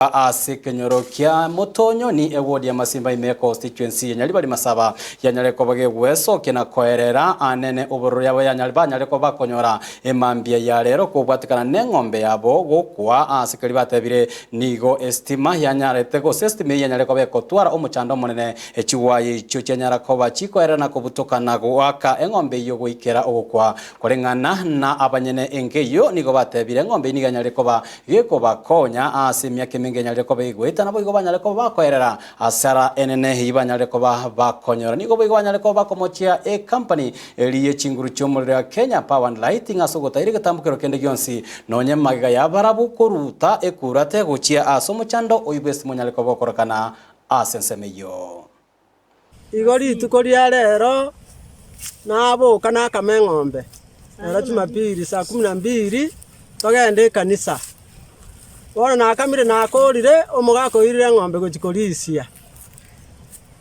Ase ekenyoro kia Motonyoni, eward ya Masimba ime econstituency ya Nyaribari Masaba yanyare koba gegwesokia na koerera anene obororo yabo yanyare banyare koba bakonyora emambia ya rero kobwatekana neng'ombe yabo gokwa ase keria batebire nigo estima yanyarete gose estima eyio yanyare koba egotwara omochando omonene chiwaya echio chianyara koba chikoerera na kobutoka na goaka eng'ombe eyio goikera ogokwa koreng'ana na abanyene enka eyio nigo batebire eng'ombe eyio nigo yanyare koba Gekobakonya ase emiaka emenge enyarire koba egoeta, naboigo banyare koba bakoerera asara enene eyio banyarire koba bakonyora. Nigo boigo banyare koba bakomochia ecompany eria ye chinguru chi'omorero ya Kenya Power and Lighting ase ogotaira egetambokero kende gionsi nonye magega ya barabwo koruta ekurate gochia ase omochando oyio bw'esimo onyare koba okorekana ase ensemo eyio. Igo rituko ria rero naboka nakama eng'ombe, rero Jumapili saa kumi na mbili togende ekanisa. Bono nakamire nakorire, omogaka oirire eng'ombe gochia korisia,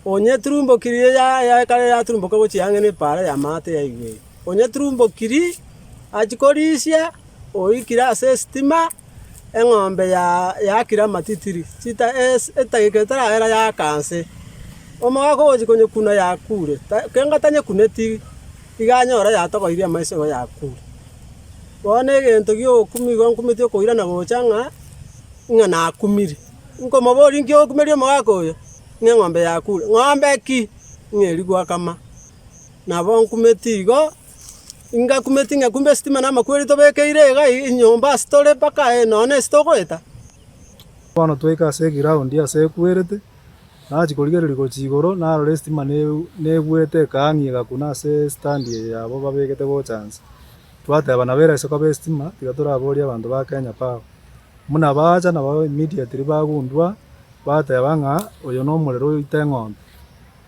onyeturumbokirie ya ekare yaturumboka gochia ang'e na epaara ya maate ya igwe. Onyeturumbokirie achia korisia, oikire ase esitima. Eng'ombe yaakire amatitiri, etageka etarahera yaaka nse, omogaka ogochia konyekuna yakure, kenga tanyekuneti iga anyore yatogoirie amaiso igo yakure. Bono egento gia ogokumia igo nkumeti okoirana gocha ng'a, ng'a nakumire. Nkomoboria nki ogokumeria omogaka oyo, ng'a eng'ombe yakure, ng'ombe ki? Ng'a eria gwakama. Nabo nkumeti igo. Ingakumeti ng'a kumbe esitima na amakweri tobekeire iga enyomba ase tore mpaka nonya na ase togoeta. Bono twaika ase eground ase ekwerete, nachia korigereria gochia igoro, narora esitima negwete ekaang'ia egakuna ase estand eye yabo babegete gocha nse. Twateba nabo eraise koba esitima, tiga toraborie abanto ba Kenya Power. Buna bacha nabo immediately bagundua, bateba ng'a oyo na omorero oite eng'ombe.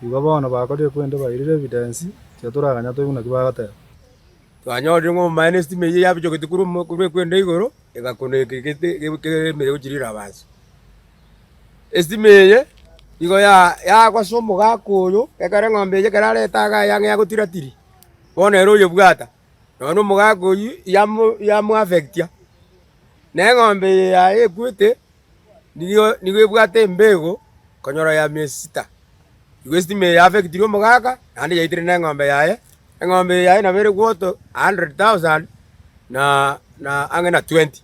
Igo bono bakorire kwende bairire evidence, tiga toraganya toigwe naki bagoteba. Twanyorire ng'a omomaene estima eyio yabichogete korwa omo korwa ekwenda igoro, egakuna eke gete keremire gochia riraba ase. Estima eye, nigo ya yagosa omogaka oyo, ekero eng'ombe eye ekero areta iga eyang'e yagotira tiri, bono ere oyebwata, nonya na omogaka oyio yamo yamoafectia. Na eng'ombe eye yaye ekwete. Nigo nigo ebwate embego konyora ya miezi sita. Igo estima eye yaffectire omogaka naende yaitire na eng'ombe yaye, eng'ombe eye yaye nabo ere worth 100,000 na na ang'e na 20.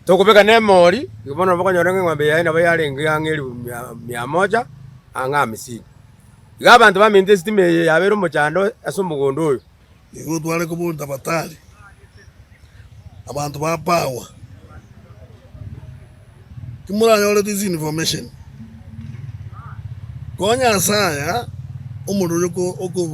Tokobeka na emori, igo bono nabo okonyora ng'a eng'ombe yaye nabo yarenge ang'e elifu mia mia moja ang'e hamsini. Igo abanto bamanyete estima eye yabeire omochando ase omogondo oyo. Nigo tware kobunta batari, abanto ba power. Timoranyore this information. Konya ase aya, omorero oyo oko.